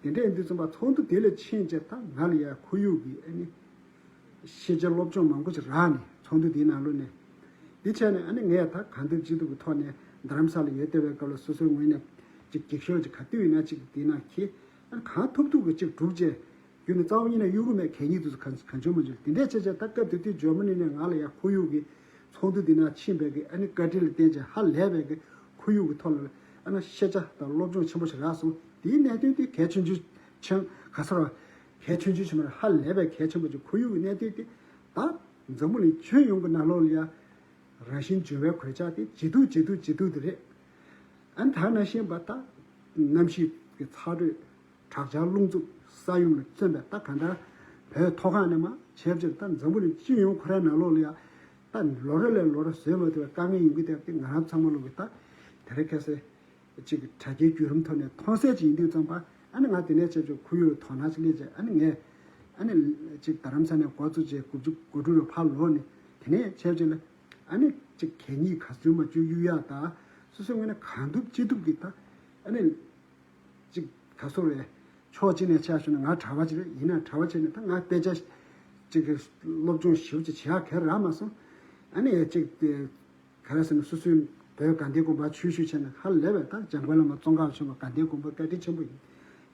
དེ་འདྲ་ཡིན་དུས་ཙམ་པ་ཚོགས་འདུ་དེ་ལ་ཕྱིན་བྱས་ད་ང་ལ་ཡ་ཁོར་ཡུག་གི་ཨ་ནི་ཤེས་བྱ་སློབ་སྦྱོང་མང་པོ་ཞིག་རག་ནས་ཚོགས་འདུ་དེའི་ནང་ལོགས་ནས། དེ་བྱས་ནས་ཨ་ནི་ངས་ད་གང་ཐུབ་ཅི་ཐུབ་ཀྱི་ཐོག་ནས་རྡ་རམ་ས་ལ་ཡོད་བསྡད་པའི་སྐབས་ལ་སོ་སོའི་ངོས་ནས་ཅིག་འགྱིག་ཤོག་ཅིག་ག་དུས་ཡིན་ན་ཅིག་དེའི་ནང་འཁྱེར། ཨ་ནི་གང་ཐུབ་ཐུབ་ཀྱིས་ཅིག་སྒྲུག་བྱས། རྒྱུ་ནི་རྩ་བ་ཉིད་ནས་གཡུག་གི་མེད། གད་སྙིགས་དེ་ཚོ་གང་གང་བྱུང་མ་བྱུང་དེ་འདྲས་བྱས་བྱས། ད་སྐབས་དེ་དུས་ཇར་མ་ནི་ནས་ང་ལ་ཡ་ཁོར་ཡུག་གི་ཚོགས་འདུ་འདི་ནང་ཕྱིན་པའི་གི་ཨ་ནི་བཀའ་དྲིན་ལ་བརྟེན་བྱས་ཧ་ལས་པའི་གི་ཁོར་ཡུག་གི་ཐོག་ལ་ཨ་ནི་ཤེས་བྱ་དང་སློབ་སྦྱོང་ཆེན་པོ་ཞིག་རག་སོང་། དེའི་གནད་དོན་དེ་གལ་ཆུང་ཆུང་ཆེན་ག་ས་ར་གལ་ཆུང་ཆུང་ཞིག་མ་རེད། ཧ་ལས་པའི་གལ་ཆེན་པོ་ཅིག་ཁོར་ཡུག་གི་གནད་དོན་དེ་ད་འཛམ་བུ་གླིང་ཁྱོན་ཡོངས་ཀྱི་ནང་ལོགས་ལ་ཡ་རང་བཞིན་བྱུང་བའི་གོད་ཆག་དེ་ཇེ་སྡུག་ཇེ་སྡུག་ཇེ་སྡུག་དེ་རེད། ཨ་ནི་ད་ནང་བཞིན་པ་ད་གནམ་གཤིས་ཀྱི་ཚ་དྲོད། དྲག་ཆར། རླུང་འཚུབ། ས་ཡོམ་ལ་མཚོན་པའི་ད་གང་ལྟར་བོད་མཐོ་སྒང་ནས་མར་བྱས་བྱས་ད་འཛམ་བུ་གླིང་སྤྱི་ཡོངས་ཁོ་རའི་ནང་ལོགས་ལ་ཡ་ད་ལོ་རེ་ལས་ལོ་རེ་བཟོད་མ་ཐུབ་པའི་དཀའ་ངལ་ཡོང་གི་བསྡད་པ་དེ་ང་རང་ཚང་མ་ལོག་གི་ད་དེ་རིང་ཁ་སང་ཅིག་དྲ་རྒྱའི་བརྒྱུད་རིམ་ཐོག་ནས་མཐོང་གསལ་ཅིག་ཡིན་དུས་ཙམ་པ། ཨ་ནི་ང་དེ་ནས་བྱས་བྱས་ཁོར་ཡུག་ལ་དོ་སྣང་ཅིག་སླེབས་བྱས། ཨ་ནི་ངས་ཨ་ནི་ཅིག་རྡ་རམ་ས་ནས་འགོ་བཙུགས་བྱས་དགུ་བཅུ་གོ་དྲུག་ལ་ཕར་ལོག་ནས་དེ་ནས་བྱས་བྱས་ལ་ཨ་ནི་ཅིག་གད་སྙིགས་ག་ཚོད་མ་བཅུག་གཡུག་ཡག་ད་སོ་སོའི་ངོས་ནས་གང་ཐུབ་ཅི་ཐུབ་ཀྱིས་ད་ཨ་ནི། ཅིག་ག་སོ་རེད། ཕྱོགས་གཅིག་ནས་ཆ་བཞག་ན་ང་གྲྭ་པ་ཅིག་རེད། ཡིན་ན་གྲྭ་པ་བྱས་ནས་ད་ང་དཔེ་ཆ་ཅིག་གི་སློབ་སྦྱོང་ཞིབ་ཅིག་བྱེད་ཡག་ག་རག་མ་སོང་། ཨ་ནི་ཡ་ཅིག་དེ་ག་རེ་ཟེར་ན་སོ་སོའི་བོད་དགའ་ལྡན་དགོན་པ་ཆོས་ཞུ་བྱས་ནས་ཧ་ལས་པའི་ད་འཇམ་མགོན་བླ་མ་ཙོང་ཁ་པ་ཆེན་པོ་དགའ་ལྡན་དགོན་པ་བཀའ་དྲིན་ཆེན་པོ་ཡིན།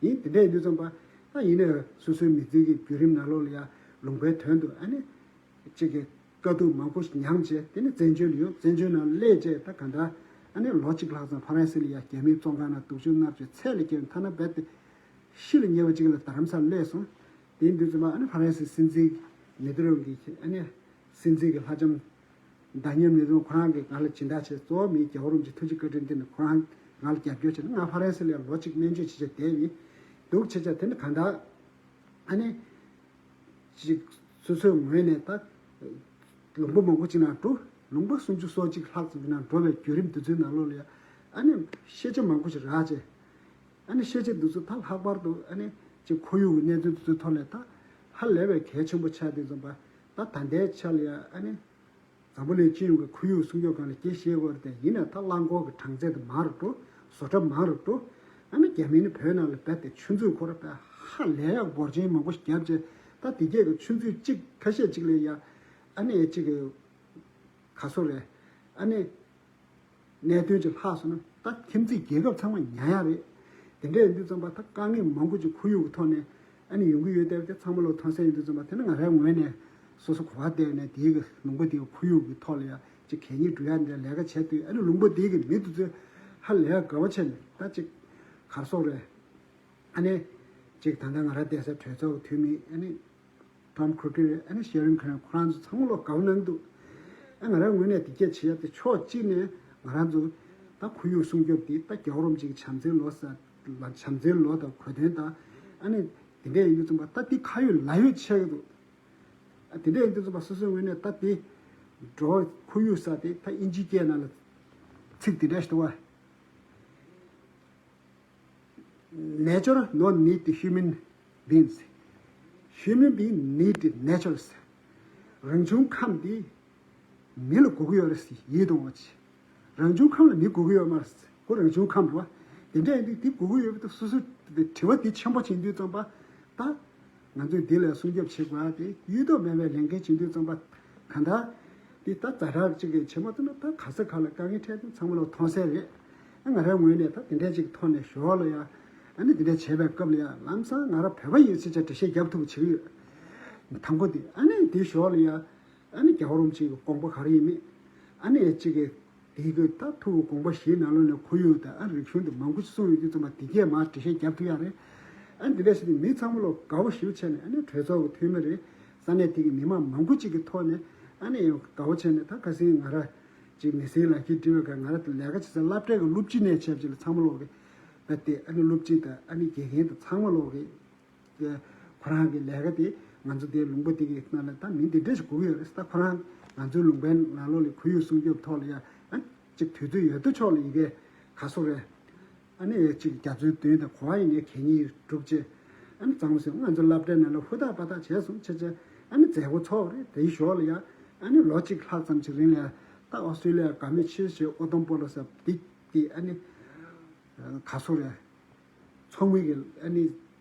ཡིན་དེ་འདྲ་ཡིན་དུས་ཙམ་པ་ད་ཡིན་ནའི་སོ་སོའི་མི་ཚེ་གི་བརྒྱུད་རིམ་ནང་ལོགས་ལ་ཡ་ལུང་པའི་དོན་དུ་ཨ་ནི། གཅིག་གི་དཀའ་སྡུག་མང་པོ་ཞིག་མྱངས་བྱས་དེ་ནས་བཙན་བྱོལ་ལ་ཡོང་། བཙན་བྱོལ་ནང་སླེབས་བྱས་ད་ག་འདྲ་ཨ་ནི་ལོ་གཅིག་ལྷག་ཙམ་ཕ་རན་སི་ལ་ཡ་རྒྱ་མིའི་བཙོན་ཁང་ནང་སྡུག་སྦྱོང་མནར་གཅོད་ཚད་ལས་བརྒལ་བའི་ཐ་ན་རྦད་དེ་ཤི་ལ་ཉེ་བ་ཅིག་ལ་རྡ་རམ་ས་ལ་སླེབས་སོང་། དེ་ཡིན་དུས་ཙམ་པ་ཨ་ནི་ཕ་རན་སི་སྲིད་འཛིན་མི་དེ་རང་གི་ཨ་ནི་སྲིད་འཛིན་གྱི་ལྷ་ལྕམ་ཌ་ནི་ཡལ་མི་དེ་རང་ཁོ་རང་གིས་ང་ལ་སྦྱིན་བདག་བྱས། གཙོ་བོ་མི་རྒྱལ་བ་རིན་པོ་ཆེ་ཐུགས་རྗེ་བཀའ་དྲིན་དེ་ནི་ཁོ་རང་ང་ལ་རྒྱབ་སྐྱོར་བྱས་ནས་ང་ཕ་རན་སི་ལ་ཡ་ལོ་གཅིག་སྨན་བཅོས་བྱས་བྱས་བསྡད་ཡིན། འདུག་བྱས་བྱས་དེ་ནི་ག་འདྲ་ཨ་ནི། ཅིག་སོ་སོའི་ངོས་ནས་ད་ལུང་པ་མང་པོ་ཅིག་ནང་འགྲོ། ལུང་པ་སུམ་ཅུ་སོ་གཅིག་ལྷག་ཙམ་གྱི་ནང་འགྲོ་བའི་བརྒྱུད་རིམ་དེ་ཚོའི་ནང་ལོགས་ལ་ཡ་ཨ་ནི་ཤེས་བྱ་མང་པོ་ཞིག་རག་བྱས། ཨ་ནི་ཤེས་བྱ་དེ་ཚོ་ད་ལྷག་པར་དུ་ཨ་ནི་ཅིག་ཁོར་ཡུག་གི་གནས་ཚུལ་དེ་ཚོའི་ཐོག་ལ་ད་ཧ་ལས་པའི་གལ་ཆེན་པོ་ཆགས་དུས་ཙམ་པ་ད་ད་ལྟའི་ཆ་ལ་ཡ་ཨ་ནི། འཛམ་བུ་གླིང་སྤྱི་ཡོངས་ཀྱི་ཁོར་ཡུག་སྲུང་སྐྱོབ་སྒང་ལ་དགེ་བཤེས་སྐོར་དེ་ཡིན་ན་ད་རླངས་འཁོར་གྱི་གྲངས་ཚད་དེ་མང་རུ་འགྲོ། བཟོ་གྲྭ་མང་རུ་འགྲོ། ཨ་ནི་རྒྱ་མིས་ནི་བོད་ནང་ལ་རྦད་དེ་ཆུ་མཛོད་ཁོ་ར་རྦད་ཧ་ལས་ཡག་འབོར་ཆེན་མང་པོ་ཞིག་བརྒྱབ་རྗེས་ད་དེ་གས་ཀྱི་ཆུ་མཛོད་གཅིག་ཁ་ཤས་གཅིག་ལ་ཡ་ཨ་ནི་གཅིག་གི་ག་སོ་རེད། ཨ་ནི་གནད་དོན་ཅིག་ལྷག་སོང་ན་ད་ཁྱིམ་མཚེས་རྒྱལ་ཁབ་ཚང་མ་ཉར་ཡག་རེད། དེ་འདྲ་ཡིན་དུས་ཙམ་པ་ད་དཀའ་ངལ་མང་པོ་ཅིག་ཁོར་ཡུག་གི་ཐོག་ནས་ཨ་ནི་ཡོང་གི་ཡོད་དེ། དེ་ཚང་མ་ལོ་མཐོང་གསལ་ཡིན་དུས་ཙམ་པ་དེ་ནི་ང་རའི་ངོས་ནས་སོ་སོ་གོ་བ་བསྡད་ནས་དེའི་གི་ལུང་པ་དེའི་ཁོར་ཡུག་གི་ཐོག་ལ་ཡ་ཅིག་གད་སྙིགས་འགྲོ་ཡ་འདྲ་ལས་ཀ་བྱས་དུས་ཨ་ནི་ལུང་པ་དེའི་གི་མི་དེ་ཚོས་ཧ་ལས་དགའ་བ་བྱས་ནས་ད་ཅིག་གར་སོག་རེད། ཨ་ནི་ཅིག་ད་ལྟ་ང་རང་བསྡད་སའི་གྲོས་ཚོགས་ཀྱི་འཐུས་མི་ཨ་ནི་ཊོམ་ཁུ་རུ་ཀི་རེད། ཨ་ནི་ཤེ་རིན་ཁེ་རན་ཁོ་རང་ཚོ་ཚང་མ་ལོ་དགའ་བོ་གནང་འདུག་ཨ་ང་རང་ངོས་ནས་དེ་གས་བྱེད་ཡ་དེ་ཕྱོགས་གཅིག་ནས་ང་རང་ཚོ་ད་ཁོར་ཡུག་སྲུང་སྐྱོབ་དེ་ད་རྒྱལ་བ་རིན་པོ་ཆེ་གི་བྱམས་བརྩེའི་ལོ་ཟེར་ལ་བྱམས་བརྩེའི་ལོ་དང་གོ་སྟོན་དང་ཨ་ནི་ དེ་འདྲ་ཡིན་དུས་ཙམ་པ་ད་དེ་ཁ་ཡོད་ལག་ཡོད་ཆགས་ཀྱི་འདུག་ཨ་དེ་འདྲ་ཡིན་དུས་ཙམ་པ་སོ་སོའི་ངོས་ནས་ད་དེ་འགྲོ་ཁོར་ཡུག་ཟེར་དེ་ད་དབྱིན་ཇིའི་སྐད་ནང་ལ་ཚིག་དེ་འདྲ་ཞིག་འདུག་བ། Nature no need human beings. Human being need nature. རང་བྱུང་ཁམས་འདི་མི་ལ་དགོས་ཀྱི་ཡོད་རེད་ཟེར་ཡིད་དུ་འོང་བ་ཅི། རང་བྱུང་ཁམས་ལ་མི་དགོས་ཀྱི་ཡོད་མ་རེད་ཟེར། ཁོ་རང་བྱུང་ཁམས་རེད་བ། དེ་འདྲ་ཡིན་དུས་འདི་དགོས་ཀྱི་ཡོད་པ་དང་སོ་སོ་དྲི་བ་འདི་ཆེན་པོ་བྱེད་དུས་ཙམ་པ་ད། ང་ཚོས་འདི་ལ་སྲུང་སྐྱོབ་བྱེད་དགོས་ཏེ་གཡུལ་ཐོག་མེད་པའི་ལས་འགན་བྱེད་དུས་ཙམ་པ་གང་ལྟར། འདི་ལྟ་ཛ་དྲག་ཅིག་གི་བྱེད་མ་ཐུབ་ན་ད་ག་ས་ག་ལ་དཀའ་ངལ་འཕྲད་དུས་ཚང་མ་ལ་མཐོང་གསལ་རེད། ཨ་ང་རའི་ངོས་ནས་ད་དེ་འདྲས་ཅིག་ཐོག་ནས་ཞོར་ལ་ཡ། ཨ་ནི་དེ་འདྲས་བྱས་པའི་སྐབས་ལ་ཡ་ལམ་སང་ང་ར་བོད་པ་ཡིན་ཕྱིན་ཆད་འགྲེལ་བཤད་རྒྱབ་ཐུབ་པ་བྱེད་ཀྱི་ཡོད། དང་པོ་དེ་ཨ་ནི་དེ་ཞོར་ལ་ཡ། ཨ་ནི་རྒྱལ་བ་རིན་པོ་ཆེ་གི་དགོངས་པ་ག་རེ་ཡིན་མིན། ཨ་ནི་ཅིག་གི་དེའི་གི་ད་ཐུགས་དགོངས་པ་བཞིའི་ནང་ལོགས་ནས་ཁོར་ཡུག་དང་ཨ་རིག་གཞུང་དེ་མང་པོ་ཞིག་གསུངས་ཡོད་དུས་ཙམ་པ་དེ་གས་མར་འགྲེལ་བཤད་རྒྱབ་ཐུབ་ཡག་རེད། ཨ་ནི་དེ་འདྲ་ཞིག་དེ་མི་ཚང་མ་ལོ་དགའ་བོ་ཞེ་པོ་བྱས་ནས་ཨ་ནི་གྲོས་ཚོགས་ཀྱི་འཐུས་མི་རེད། ས་གནས་དེ་གི་མི་མང་མང་པོ་ཅིག་གི་ཐོག་ནས་ཨ་ནི་དགའ་བོ་བྱས་ནས་ད་ཁ་སང་ང་ར་ཅིག་མི་སེར་ལག་ཁྱེར་སྤྲད་པའི་སྐབས་ང་ར་དེ་ལས་ཀ་བྱེད་ས་སློབ་གྲྭའི་གི་སློབ་སྤྱི་ནས་བྱས་བྱས་ལ་ཚང་མ་ལོག་གི་ད་དེ་ཨ་ནི་སློབ་སྤྱི་དང་ཨ་ནི་དགེ་རྒན་དང་ཚང་མ་ལོག་གི་ཁོ་རང་གི་ལས་ཀ་དེ་ང་ཚོ་དེ་ལུང་པ་དེ་གི་ནང་ལ་ད་མི་འདི་འདྲ་ཞིག་དགོས་ཀྱི་ཡོད་རེད། ད་ཁོ་རང་ང་ཚོའི་ལུང་པའི་ནང་ལོགས་ལ་ཁོར་ཡུག་སྲུང་སྐྱོབ་ཐོག་ལ་ཡ་ཨ་ཅིག་དུས་ཚོད་ཡོད་དོ་ཕྱོགས་ལ་ཡི་གེ་ག་སོག་རེད། ཨ་ནི་ཅིག་རྒྱ་མཚོའི་མདུན་དང་གོ་བ་ཡིན་ནའི་གད་སྙིགས་སྒྲུག་ཅེས་ཨ་ནི་གཙང་མ་སེ་ང་ཚོ་སློབ་གྲྭའི་ནང་ལ་ཧུར་ཐག་འབད་ཐག་བྱས་སོང་ཆེ་ཆེ་ཨ་ནི་མཛད་སྒོ་ཚོགས་རེད། དེའི་ཞོར་ལ་ཡ་ཨ་ནི་ལོ་གཅིག་ལྷག་ཙམ་ཅིག་རིང་ལ་ཡ་ད་ཨོ་སི་ཀྲི་ལི་ཡ་དགའ་མོས་ཆེ་ཆེ་ཨོ་དོམ་པོ་ལོ་ཟེར་འདི་དེ་ཨ་ནི་ག་སོག་རེད། ཚོགས་མི་གི་ཨ་ནི་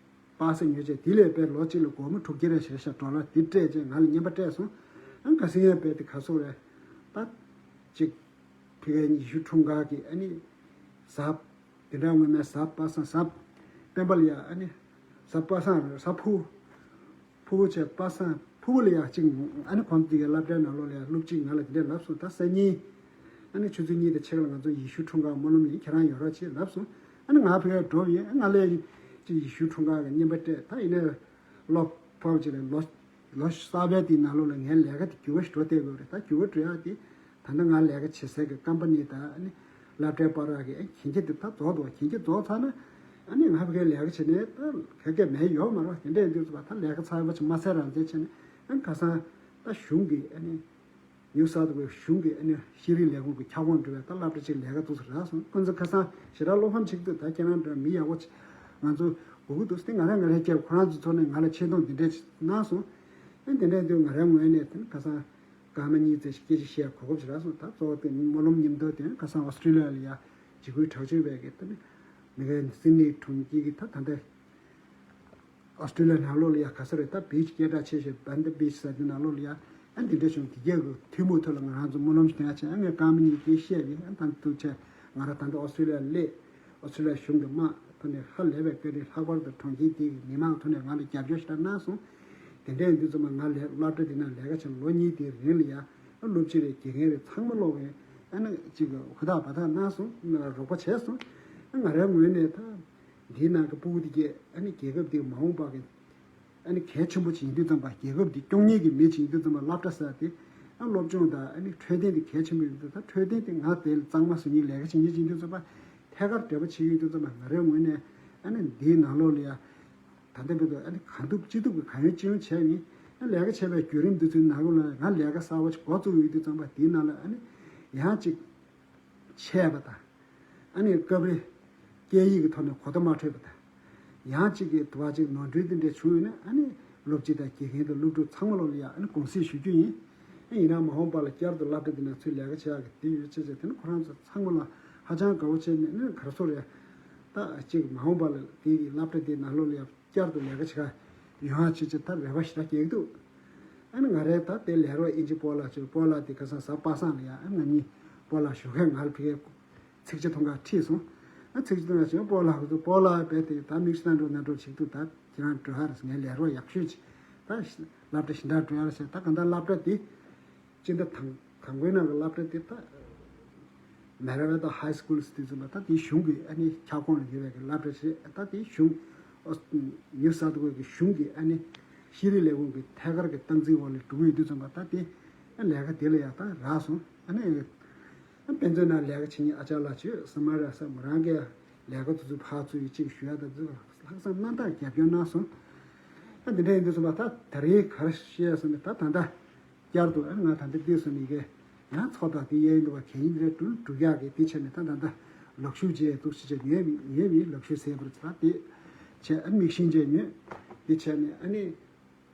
པ་སེ་ཉོས་བྱས་དེ་ལས་དཔེ་ལོ་གཅིག་ལ་སྒོར་མོ་དྲུག་བརྒྱ་རེ་ཞེ་ཤ་ཌོ་ལར་དེ་སྤྲད་བྱས་ང་ལ་རྔན་པ་སྤྲད་སོང་། ཨ་ཁ་སང་ཡང་དཔེ་དེ་ག་སོག་རེད། ད་ཅིག་ཕི་གའི་ཉི་ཤུ་འཁྲུངས་སྐར་གི་ཨ་ནི་གཟའ་དེ་འདྲ་སྔོན་མའི་གཟའ་པ་སངས་གཟའ་སྤེན་པ་ལ་ཡ་ཨ་ནི་གཟའ་པ་སངས་རེད་གཟའ་ཕུ། ཕུ་བོ་བྱས་པ་སངས་ཕུ་བོ་ལ་ཡ་གཅིག་ཨ་ནི་ཁོང་དེ་གའི་སློབ་གྲྭའི་ནང་ལོགས་ལ་ཡ་སློབ་སྤྱིས་ང་ལ་དེ་འདྲས་ལབ་སོང་། ད་སང་ཉིན་ཨ་ནི་ཆུ་ཚོད་གཉིས་དང་ཕྱེད་ཀ་ལ་ང་ཚོ་ཡེ་ཤུ་འཁྲུངས་སྐར་སྨོན་ལམ་ཡིན་ཁྱེད་རང་ཡོང་རོགས་བྱེད་ལབ་སོང་། ཨ་ནི་ང་ཕ་གིར་འགྲོ་ཡིན། ཨ་ང་ལ་ཡ་ཅིག་ཡེ་ཤུ་འཁྲུངས་སྐར་གི་རྔན་པ་སྤྲད། ད་ཡིན་ནའི་ལོ་ཕར་ཅིག་ལ་ལོ་ལོ་གསར་པའི་དེའི་ནང་ལོགས་ལ་ངའི་ལས་ཀ་དེ་འགྱུར་བ་ཞིག་འགྲོ་བསྡད་དགོས་རེད། ད་འགྱུར་བ་འགྲོ་ཡག་དེ་ད་ལྟ་ང་ལས་ཀ་བྱེད་སའི་གི་ཀམ་པ་ནི་དང་ཨ་ནི་སློབ་གྲྭའི་བར་གི་ཨ་གན་རྒྱ་དེ་ད་རྫོགས་འདུག་གན་རྒྱ་རྫོགས་ཚར་ན་ཨ་ནི་ང་ཕ་གིར་ལས་ཀ་བྱེད་ནས་ད་ག་གེ་མེད་ཡོད་མ་རེད་བ། དེ་འདྲ་ཡིན་དུས་ཙམ་པ་ད་ལས་ཀ་ཚར་བ་ཅིག་མ་ཟད་རང་བཙན་བྱས་ནས་ཨ་ནི་ཁ་སང་ད་གཞུང་གི་ཨ་ནི་ནིའུ་སའུཐ་ཝེལ་གཞུང་གི་ཨ་ནི་ཤེས་རིག་ལས་ཁུངས་ཀྱི་ཁྱབ་ཁོངས་འགྲོ་བའི་ད་སློབ་གྲྭ་ཅིག་ལས་ཀ་འདུག་ཟེར་རག་སོང་། ཁོང་ཚོ་ཁ་སང་ཞེ་དྲག་བློ་ཕམ་བྱེད་ཀྱི་འདུག་ད་ཁྱེད་རང་འདྲ་མི་ཡག་པོ་ཅིག་ང་ཚོ་སྒུག་གི་འདུག་སྟེ་ང་རང་ང་རང་སྐྱབས་ཁོ་རང་ཚོ་ཚོ་ནས་ང་ལ་ཆེ་མཐོང་འདི་འདྲས་ཅིག་གནང་སོང་། ཨ་འདི་འདྲས་འདུག་ང་རང་ངོས་ནས་དེ་ནི་ཁ་སང་སྐར་མ་གཉིས་ཙམ་ཞིག་སྐད་ཆ་བཤད་གོ་སྐབས་ཞིག་རག་སོང་། ད་གཙོ་བོ་དེ་ནི་སྨོན་ལམ་མཉམ་དུ་དེ་ནི་ཁ་སང་ཨོ་སི་ཀྲི་ལི་ཡ་ལ་ཡ་འཇིགས་སྐུལ་དྲག་སྤྱོད་བས་ཀྱི་ད་ནི་མི་གའི་སིད་ནི་གྲོང་ཁྱེར་གྱི་ད་ད་ལྟ་ཨོ་སི་ཀྲི་ལི་ཡ་ནང་ལོགས་ལ་ཡ་ག་ས་རེད། ད་བིཆ་སྐད་གྲགས་ཆེ་ཤོས་བན་ད་བིཆ་ཟེར་དེ་ནང་ལོགས་ལ་ཡ་ཨ་འདི་འདྲ་བྱུང་། དེ་གས་གི་ཐུན་མོང་ཐོག་ལ་ང་རང་ཚོ་སྨོན་ལམ་ཞིག་གནང་ཡ་བྱས། ཨ་ངས་སྐར་མ་གཉིས་དེ་བཤད་ཡིན། ཨ་ད་ཐུགས་ཆེ་ང་རང་ད་ལྟ་ཨོ་སི་ཀྲི་ལི་ཡ་སླེབས། ཨོ་སི་ཀྲི་ལི་ཡ་གཞུང་གི་དམག་ཐོག་ནས་ཧ་ལས་པའི་བཀའ་དྲིན་ལྷག་པར་དུ་གྲོང་ཁྱེར་དེའི་མི་མང་ཐོག་ནས་ང་ལ་རྒྱབ་སྐྱོར་ཞེ་དྲག་གནང་སོང་། དེ་འདྲ་ཡིན་དུས་ཙམ་པ་ང་ལས་སློབ་གྲྭ་འདི་ནང་ལས་ཀ་བྱས་ལོ་གཉིས་དེའི་རིང་ལ་ཡ་ཨ་སློབ་སྤྱི་རེད་དགེ་རྒན་རེད་ཚང་མ་སློབ་གིན་ཨ་ནི་ཅིག་ཧུར་ཐག་འབད་ཐག་གནང་སོང་། ང་ལ་རོགས་པ་བྱས་སོང་། ཨ་ང་རའི་ངོས་ནས་ད་འདིའི་ནང་གི་ཕྲུ་གུ་དེ་གས་ཨ་ནི་རྒྱལ་ཁབ་འདིའི་མ་འོངས་པ་གི་ཨ་ནི་གལ་ཆེན་པོ་ཅིག་ཡིན་དུས་ཙམ་པ་རྒྱལ་ཁབ་འདི་སྐྱོང་མཁན་གྱི་མི་ཅིག་ཡིན་དུས་ཙམ་པ་སློབ་གྲྭ་ཟེར་དེ་ཨ་སློབ་སྦྱོང་དང་ཨ་ནི་འཕྲོད་བསྟེན་དེ་གལ་ཆེན་པོ་ཡིན་དུས་ད་འཕྲོད་བསྟེན་དེ་ང་དེ་ལ་གཙང་མ་བཟོ་མཁན་ལས་ཀ་བྱེད་མཁན་ཅིག་ཡིན་དུས་ཙམ་པ་ཐད་ཀར་འབྲེལ་བ་བྱེད་ཀྱི་ཡོད་དུས་ཙམ་པ་ང་རའི་ངོས་ནས་ཨ་ནི་འདིའི་ནང་ལོགས་ལ་ཡ་ད་ལྟ་བར་དུ་ཨ་ནི་གང་ཐུབ་ཅི་ཐུབ་ཀྱིས་གང་ཡོང་ཅི་ཡོང་བྱས་ཡིན། ཨ་ལས་ཀ་བྱས་པའི་བརྒྱུད་རིམ་འདི་ཚོའི་ནང་ལོགས་ལ་ང་ལས་ཀ་གསར་པ་ཞིག་འགོ་བཙུགས་ཡོད་དུས་ཙམ་པ་དེའི་ནང་ལ་ཨ་ནི་ཡང་ཅིག་ཆད་པ་དང་། ཨ་ནི་སྐབས་རེ་སྐད་ཡིག་གི་ཐོག་ནས་གོ་བརྡ་མ་འཕྲོད་པ་དང་། ཡང་ཅིག་གི་དུ་བ་ཅིག་ནོར་འཁྲུལ་དེ་འདྲ་བྱུང་ཡོད་ན་ཨ་ནི་སློབ་སྤྱི་དང་དགེ་རྒན་དང་སློབ་ཕྲུག་ཚང་མ་ལོགས་ལ་ཡང་ཨ་ནི་དགོངས་སེལ་ཞུ་རྒྱུ་ཡིན། ཨ་ཡིན་ན་མ་འོངས་པ་ལ་བསྐྱར་དུ་སློབ་གྲྭ་འདི་ནང་ཚུར་ལས་ཀ་བྱེད་ཡག་གི་དེ་ཡོད་ཆེད་ཆེད་དེ་ནི་ཁོ་རང་ཚོ་ཚང་མ་ལ་ཧ་ཅང་དགའ་བོ་བྱས་ནས་ཨ་ནི་ག་རེ་ཟེར་རེད། ད་ཅིག་མ་འོངས་པ་ལ་དེ་གི་སློབ་གྲྭ་འདི་ནང་ལོགས་ལ་ཡང་བསྐྱར་དུ་ལས་ཀ་བྱེད་ག་ཡོང་ཡག་ཆེད་ཆེད་ད་རེ་བ་ཞེ་དྲག་སྐྱེ་གི་འདུག་ཨ་ནི་ང་རའི་ད་དེ་ལས་རོགས་ཨིན་ཇི་སྤོ་ལགས་ཅིག་སྤོ་ལགས་དེ་ཁ་སང་གཟའ་པ་སངས་ལ་ཡ་ཨ་ང་གཉིས་སྤོ་ལགས་ཞོགས་ཀས་ང་ལ་ཕ་གིར་ཚིག་ཇ་འཐུང་གར་ཁྲིད་སོང་། ཨ་ཚིག་ཇ་འཐུང་གར་ཕྱིན་སྤོ་ལགས་ཁོ་ཚོ་སྤོ་ལགས་རྦད་དེ་ད་མིག་ཤེལ་ནང་འགྲོ་ནང་འགྲོ་བྱེད་འདུག་ད་ཁྱེད་རང་འགྲོ་ཧ་རེད། ངའི་ལས་རོགས་ཡག་ཤོས་ཅིག་ད་སློབ་གྲྭ་གཞན་དག་འགྲོ་ཡ་རེད་ཟེར། ད་གང་ལྟར་སློབ་གྲྭ་དེ་སྤྱི་ཟླ་དང་དང་པོའི་ནང་གི་སློབ་གྲྭ་དེ་ད་Merriweather High School ཟེར་དུས་ཙམ་པ་ད་དེའི་གཞུང་གི་ཨ་ནི་ཁྱབ་ཁོངས་ལ་ཡོད་པའི་གི་སློབ་གྲྭ་རེད། ད་དེའི་གཞུང་ཨོ་ནིའུ་སའུཐ་ཝེལ་གི་གཞུང་གི་ཨ་ནི་ཤེས་རིག་ལས་ཁུངས་ཀྱི་ཐད་ཀར་གྱི་སྟངས་འཛིན་འོག་ལ་འགྲོ་གི་ཡོད་དུས་ཙམ་པ་ད་དེ་ཨ་ལས་ཀ་དེ་ལ་ཡ་ད་རག་སོང་། ཨ་ནི་ཨ་དཔེ་མཛོད་ནང་ལས་ཀ་བྱེད་མཁན་ཨ་ཅག་ལགས་ཀྱིས་སི་མ་ར་ས་མོ་རང་གི་ལས་ཀ་དེ་ཚོ་ཕར་ཚུར་ཡི་གཅིག་ཞུ་ཡ་ད་དེ་ཚོ་ལྷག་བསམ་རྣམ་དག་རྒྱབ་སྐྱོར་གནང་སོང་། འདི་འདྲ་ཡིན་དུས་ཙམ་པ་ད་ད་རེས་ག་རེ་བཤད་སོང་ནས་ད་ད་ལྟ་བསྐྱར་དུ་ཨ་ང་ད་ལྟ་བལྟས་སོང་ནས་ཀྱི་ཡང་ཚོགས་དང་དེ་གཡས་འདུག་བ་གད་སྙིགས་འདི་འདྲ་བསྒྲུགས་འགྲོ་ཡག་གི་དེ་བྱས་ནས་ད་ད་ལྟ་ལག་ཤུབས་བཅས་འདུག་ཞེས་བྱས་ཉོས་མི་ཉོས་མི་ལག་ཤུབས་ཟད་པར་ཚར་དེ་བྱས་ཨ་མིག་ཤིང་བཅས་ཉོས་དེ་བྱས་ནས་ཨ་ནི་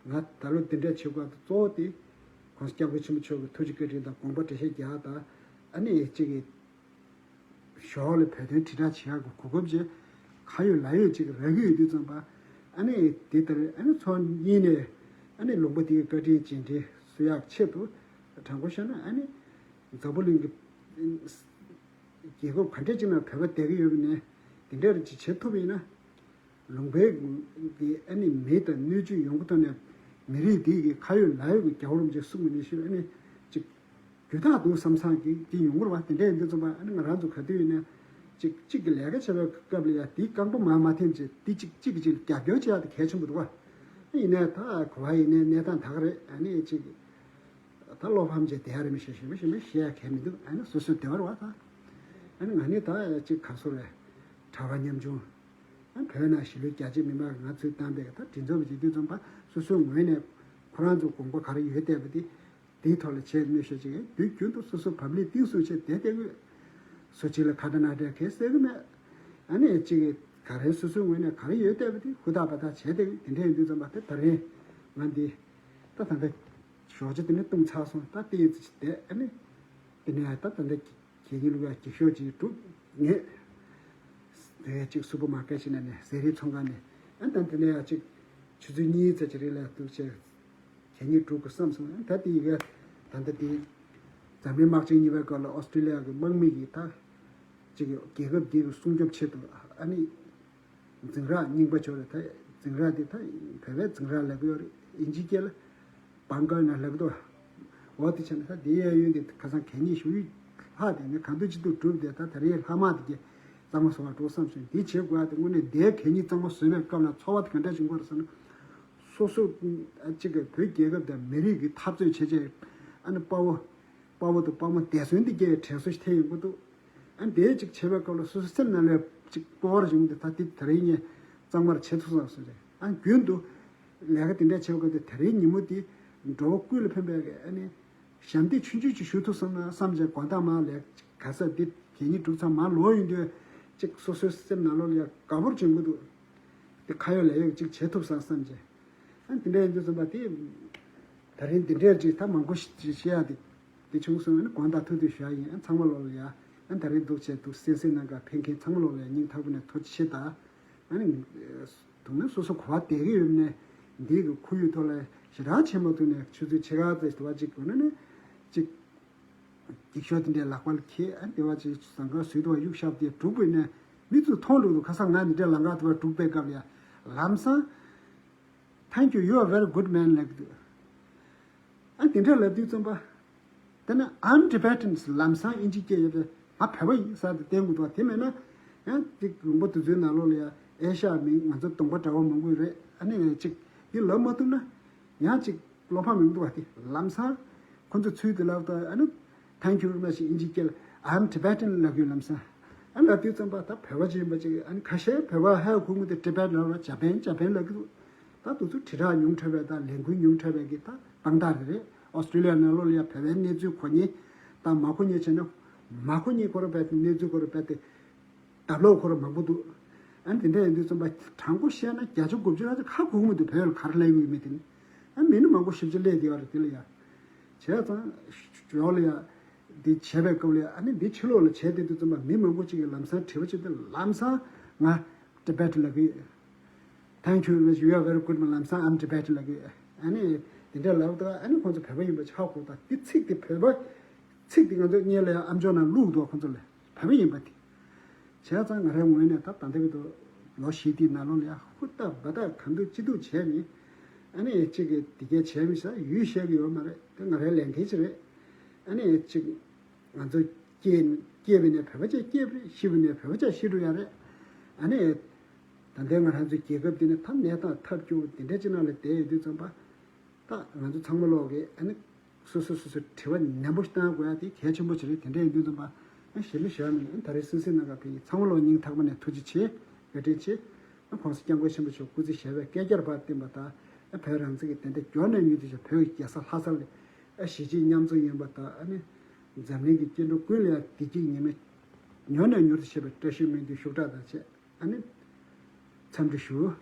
ང་ད་ལོ་འདི་འདྲ་བྱེད་དགོས་པ་གཙོ་བོ་དེ་༸གོང་ས་༸སྐྱབས་མགོན་ཆེན་པོ་མཆོག་གི་ཐུགས་རྗེ་བཀའ་དྲིན་དང་དགོངས་པ་འགྲེལ་བཤད་རྒྱག་དང་ཨ་ནི་གཅིག་གི་ཞོར་ལ་བོད་དོན་དྲིལ་བསྒྲགས་བྱེད་ཡག་གི་གོ་སྐབས་ཅིག་ཁ་ཡོད་ལག་ཡོད་ཅིག་རག་གི་ཡོད་དུས་ཙམ་པ་ཨ་ནི་དེ་ལྟར་ཨ་ནི་ཚོགས་གཉིས་ནས་ཨ་ནི་ལུང་པ་དེ་གི་བཀའ་དྲིན་རྗེས་དྲན་གསོ་ཡག་ཆེད་དུ་དྲང་པོ་བཤད་ན་ཨ་ནི་འཛམ་བུ་གླིང་གི་རྒྱལ་ཁབ་ག་འདྲ་ཅིག་ནང་བོད་པ་བསྡད་ཀྱི་ཡོད་པ་ནས་དེ་འདྲ་ཅིག་བྱེད་ཐུབ་པ་ཡིན་ན། ལུང་པའི་གི་ཨ་ནི་མི་དང་སྣོད་བཅུད་ཡོང་སྒོ་ཐོག་ནས་མི་རིགས་འདི་གི་ཁ་ཡོད་ལག་ཡོད་ཀྱི་རྒྱལ་བ་རིན་པོ་ཆེ་གསུང་གི་མི་ཤེས་ཨ་ནི་ཅིག་རྒྱུ་དག་འདུག་བསམ་བསམ་གི་དེ་ཡོང་གི་རེད་བ། དེ་འདྲ་ཡིན་དུས་ཙམ་པ་ཨ་ནི་ང་རང་ཚོ་ག་དུས་ཡིན་ན་ཅིག་གཅིག་གི་ལས་ཀ་བྱེད་པའི་སྐབས་ལ་ཡ་དེའི་རྐང་པ་མར་མ་འཐེན་བྱས་དེ་ཅིག་གཅིག་གིས་གཅིག་ལ་རྒྱབ་སྐྱོར་བྱེད་ཡག་དེ་གལ་ཆེན་པོ་འདུག་བ། ཡིན་ནའི་ད་གོ་བ་ཡིན་ནའི་གནས་སྟངས་ད་ག་རེད་ཨ་ནི་ཅིག་ད་བློ་ཕམ་བྱས་བསྡད་ཡ་རེད་མི་ཤེས་ཞེ་མི་ཞེ་མི་ཤེས་ཡ་གལ་མི་འདུག་ཨ་ནི་སོ་སོས་བསྡད་པ་རེད་བ་ད། ཨ་ནི་ང་ནི་ད་ཅིག་ག་སོ་རེད་གྲྭ་པ་ཉམ་ཆུང་། བོད་ནང་གཞིས་ལུས་རྒྱ་ཆེ་མི་མང་གིས་ང་ཚོས་བཏང་པའི་ད་དྲིན་ཚོར་བ་བྱེད་དུས་ཙམ་པ་སོ་སོའི་ངོས་ནས་ཁོ་རང་ཚོ་དགོངས་པ་ག་རེ་ཡོད་བལྟས་པ་དེ་དེའི་ཐོག་ལ་བྱས་མི་ཤེས་ཅིག་དུས་རྒྱུན་དུ་སོ་སོ་བབ་ལེགས་གཏིང་ཟབ་བྱས་བསྡད་བསྡད་དགོས། སུ་གཅིག་ལ་ཁ་བརྡ་ནང་འདྲ་གལ་སེལ་གི་མེད། ཨ་ནི་གཅིག་གིས་ག་རེ་སོ་སོའི་ངོས་ནས་ག་རེ་ཡོད་བལྟས་པ་དེ་ཧུར་ཐག་འབད་ཐག་བྱས་བསྡད་དགོས། དེ་འདྲ་ཡིན་དུས་ཙམ་པ་དེ་ད་རིང་ང་འདི་ད་ད་ལྟ་ཞོགས་ཇ་དེ་ནས་བཏུང་ཚར་སོང་ད་ལྟ་ཡིན་ཙི་ཅིག་བསྡད་ཨ་ནི་དེ་ནས་ད་ད་ལྟ་གད་སྙིགས་བླུག་ཡ་འགྱིག་ཤོག་ཅིག་སྒྲུག་ངས། དེ་གཅིག་སུ་པར་མར་ཀེཊ་ཞིག་ནང་ནས་ཟས་རིགས་ཚོང་ཁང་ནས་ཨ་ད་དེ་ནས་ཡ་གཅིག་ཆུ་ཚོད་གཉིས་ཙམ་ཅིག་རིང་ལ་འདུག་བྱས་གད་སྙིགས་སྒྲུག་དགོས་བསམ་སོང་ཨ་ད་དེ་ཡི་གེ་ད་ལྟ་དེ་འཛམ་གླིང་དམག་ཆེན་གཉིས་པའི་སྐབས་ལ་ཨོ་སི་ཀྲི་ལི་ཡ་གི་དམག་མི་གིས་ད་གཅིག་རྒྱལ་ཁབ་འདི་གི་སྲུང་སྐྱོབ་ཆེད་དུ་ཨ་ནི་འཛིང་རགས་རྙིང་པ་ཅིག་རེད་ད། འཛིང་རགས་འདི་ད་བོད་པས་འཛིང་རགས་ལབ་ཀྱི་ཡོད་རེད། ཨིན་ཇིའི་སྐད་ལ་བང་ཀར་ན་ལབ་ཀྱི་འདུག་འོ་དེ་བྱས་ན་ད་འདི་གཡས་གཡོན་འདི་ཁ་སང་གད་སྙིགས་ཞུ་ཡིག་ལྷག་དེ་ནས་གང་འདོད་ཅི་འདོད་བསྒྲུབས་ཏེ་ད་ད་རེས་ལྷག་མ་དེ་གྱད་གཙང་མ་བཟོ་བར་འགྲོ་བསམ་སོང་། འདི་བྱེད་དགོས་ཡ་དེ་དངོས་གནས་འདིའི་གད་སྙིགས་གཙང་མ་བཟོས་པའི་སྐབས་ལ་ཚོར་བ་དེ་ག་འདྲ་བྱུང་གི་རེད་ཟེར་ན། སོ་སོ་གཅིག་གི་བོད་རྒྱལ་ཁབ་དང་མི་རིགས་ཀྱི་འཐབ་རྩོད་བྱེད་བྱེད་ཨ་ནི་དཔའ་བོ་དཔའ་བོ་དང་དཔའ་མོ་འདས་གསོན་དེ་གྱད་དྲན་གསོ་ཞིག་ཐེབས་ཡོང་གི་འདུག་ཨ་འདས་ཅིག་བྱེད་པའི་སྐབས་ལ་སོ་སོ་སེམས་ནང་ལ་ཅིག་སྤོབས་པ་བྱུང་སྟེ་ད་དེ་ད་རིང་ངས་གཙང་མར་བྱེད་ཐུབ་སོང་ཟེར་རེད། ཨ་རྒྱུན་དུ་ལས་ཀ་དེ་འདྲ་བྱེད་པའི་སྐབས་དེ་ད་རིང་ཉིན་མོ་དེ་འགྲོ་བ་ཀུན་ལ་ཕན་པའི་ཨ་ནི་ཞབས་འདེགས་ཆུང་ཆུང་ཅིག་ཞུ་ཐུབ་སོང་ན་བསམ་བྱས་དགོང་དག་མར་ལས་ག་ས་འདི་གད་སྙིགས་སྒྲུག་ཚར་མར་ལོག་ཡོང་དུས་ཅིག་སོ་སོའི་སེམས་ནང་ལོགས་ལ་ཡ་དགའ་པོ་བྱུང་གི་འདུག་དེ་ཁ་ཡོད་ལག་ཡོད་ཅིག་བྱེད་ཐུབ་སོང་བསམ་བྱས། ཨ་འདི་འདྲ་ཡིན་དུས་ཙམ་པ་དེ་ད་རིང་འདི་འདྲའི་ཅིག་ད་མང་པོ་ཞིག་ཅིག་བཤད་ཡ་དེ་དེ་བྱུང་སོང་ཨ་ནི་དགོངས་དག་ཐུགས་དུས་ཞུ་ཡ་ཡིན། ཨ་ཚང་མ་ལོག་ལ་ཡ་ཨ་ད་རིང་འདུག་བྱས་འདུག་སེམས་སེམས་ནང་ག་ཕན་མཁན་ཚང་མ་ལོག་ལ་ཡ་སྙིང་ཐག་པ་ནས་ཐུགས་རྗེ་ཆེ་ད། ཨ་ནི་དུང་ནི་སོ་སོ་གོ་བ་བསྡད་ཀྱི་ཡོད་ནས་འདི་གི་ཁོར་ཡུག་ཐོག་ལ་ཞེ་དྲག་བྱེད་མ་ཐུབ་ནས་ཆུ་ཚོད་ཕྱེད་ཀ་ཙམ་དུ་བ་ཅིག་དགོས་ན་ནི་ཅིག་འགྱིག་ཤོག་དེ་འདྲའི་ལག་པ་ལ་འཁྱེར་ཨ་དེ་བ་ཅིག་ཟངས་དཀར་ཟུར་དུ་བ་གཡུག་ཤབ་དེ་སྒྲུག་པས་ནས་མི་ཚོས་མཐོང་འགྲོ་འདུག་ཁ་སང་ང་འདི་འདྲའི་ལམ་ཁ་དུ་བ་སྒྲུག་པའི་སྐབས་ལ་ཡ་ལམ་སང་། Thank you, you are very good man ལབ་ཀྱི་འདུག་ཨ་དེ་འདྲ་ལབ་དུས་ཙམ་པ། དེ་ནས་I'm Tibetan ལམ་སང་ཨིན་ཇི་སྐད་ཡོད་པས་ང་བོད་པ་ཡིན་ཟེར་ཏེ་བསྟན་དགོས་འདུག་དེ་མེད་ན་ཡང་ཅིག་ལུང་པ་དེ་ཚོའི་ནང་ལོགས་ལ་ཡང་ཨེ་ཤ་ཡ་མི་ང་ཚོ་གདོང་པ་འདྲ་བ་མང་པོ་རེད། ཨ་ནི་ཅིག་འདི་ལབ་མ་ཐུབ་ན་ཡང་ཅིག་བློ་ཕམ་ཡོང་འདུག་བ། དེ་ལམ་སང་ཁོ་ཚོ་ཚུལ་དེ་ལབ་ད་ཨ་ནི་Thank you very much ཨིན་ཇི་སྐད་ལ་I'm Tibetan ལབ་དགོས་ལམ་སང་། ཨ་ལབ་དུས་ཙམ་པ་ད་བོད་པ་ཅིག་ཡིན་པ་ཅིག་ཨ་ནི་ཁ་ཤས་བོད་པ་ཧ་གོ་མི་འདུག Tibet ལབ་ར་ཇ་པན་ཇ་པན་ལབ་ཀྱི་འདུག་ད་དུས་ཚོད་དྲིལ་བསྒྲགས་ཉུང་དྲགས་པའི་དང་ལས་འགུལ་ཉུང་དྲགས་པའི་གི་ད་དཔང་རྟགས་རེ་རེད། ཨོ་སི་ཀྲི་ལི་ཡ་ནང་ལོགས་ལ་ཡ་བོད་པའི་གནས་ཚུལ་གོ་མཁན་དང་མ་གོ་མཁན་བྱས་ན་མ་གོ་མཁན་ཁོ་རང་རྦད་དེ་གནས་ཚུལ་ཁོ་རང་རྦད་དེ་ལྡབ་ལོག་ཁོ་རང་མང་པོ་འདུག་ཨ་ནི་དེ་འདྲ་ཡིན་དུས་ཙམ་པ་དྲང་པོ་བཤད་ན་བརྒྱ་ཆ་དགུ་བཅུ་ལྷག་ཅིག་ཧ་གོ་གི་མི་འདུག་བོད་ལ་ག་རེ་ལབ་ཡོད་མེད་དེ་ནི། ཨ་མི་ནི་མང་པོ་ཞིབ་ཆ་སླེབས་བསྡད་ཡོད་རེད་དེ་ལ་ཡ། བྱས་ཙང་ཞོར་ལ་ཡ། འདི་བྱས་པའི་སྐབས་ལ་ཡ་ཨ་ནི་འདི་ཕྱི་ལོགས་ལ་བྱས་བསྡད་དུས་ཙམ་པ་མི་མང་པོ་ཅིག་གིས་ལམ་སང་དྲི་བ་བྱེད་དུས་ལམ་སང་ང་Tibet ལབ་གི། Thank you very much, you are very good མ་ལམ་སང་I'm Tibet ལབ་གི། ཨ་ནི་འདི་འདྲ་ལབ་དུས་ཨ་ནི་ཁོང་ཚོ་བོད་པ་ཡིན་པ་ཆགས་དགོས་དང་འདི་ཚིག་འདི་བོད་པ་ཚིག་འདི་ང་ཚོ་སྔོན་ལ་ཡ་ཨམ་ཅོག་ནང་བླུགས་འདུག་ཁོང་ཚོ་ལ་བོད་པ་ཡིན་པ་དེ། བྱས་ཙང་ང་རའི་ངོས་ནས་ད་ད་ལྟ་བར་དུ་ལོ་བཞི་དེའི་ནང་ལོགས་ལ་ཡ་ཧུར་ཐག་འབད་ཐག་གང་ཐུབ་ཅི་ཐུབ་བྱས་ནས་ཨ་ནི་གཅིག་གིས་འདི་གས་བྱས་མི་ཤག་ཡུལ་བཤད་གི་ཡོད་མ་རེད། དེ་ང་རའི་ལས་འགན་ཅིག་རེད། ཨ་ནི་གཅིག་ང་ཚོ་སྐྱེས་སྐྱེས་པ་ནས་བོད་པ་ཅིག་སྐྱེས་པ་རེད། ཤི་བ་ནས་བོད་པ་ཅིག་ཤི་འགྲོ་ཡ་རེད། ཨ་ནི་ད་ལྟའི་ང་རང་ཚོའི་རྒྱལ་ཁབ་འདི་ནི་ད་གནས་སྟངས་ཐབས་སྐྱོ་བོ་འདི་འདྲ་ཅིག་ནང་ལ་བསྡད་ཡོད་དུས་ཙམ་པ། ད་ང་ཚོ་ཚང་མ་ལོག་གིས་ཨ་ནི་སོ་སོ་སོ་སོ་དྲི་བ་ནན་པོ་ཞིག་བཏང་དགོས་ཡ་དེ་གལ་ཆེན་པོ་ཅིག་རེད། དེ་འདྲ་ཡིན་དུས་ཙམ་པ་ཨ་ཞེ་མི་ཞེ་བ་མིན་ཨ་ད་རེས་སིང་སིང་ནང་ག་ཕེབས་ཡིན་ཚང་མ་ལོག་སྙིང་ཐག་པ་ནས་ཐུགས་རྗེ་ཆེ་བཀའ་དྲིན་ཆེ། ཨ་༸གོང་ས་༸སྐྱབས་མགོན་ཆེན་པོ་མཆོག་སྐུ་ཚེ་ཞབས་པད་བསྐལ་བརྒྱར་བར་བརྟན་པ་དང་ བོད་རང་བཙན་གྱི་དེ་འདྲ་མགྱོགས་ནས་མྱུར་དུ་བྱས། བོད་ཀྱི་རྒྱལ་ས་ལྷ་ས་ལ་ཨ་གཞིས་བྱེས་མཉམ་འཛོམས་ཡིན་པ་དང་། ཨ་ནི་འཛམ་གླིང་གི་སྐྱེ་འགྲོ་ཀུན་ལ་ཡང་བདེ་སྐྱིད་ཉི་མ་མྱུར་ནས་མྱུར་དུ་བྱེད་པའི་བཀྲ་ཤིས་སྨོན་འདུན་ཤུགས་དྲག་དང་བཅས། ཨ་ནི་འཚམས་འདྲི་ཞུ།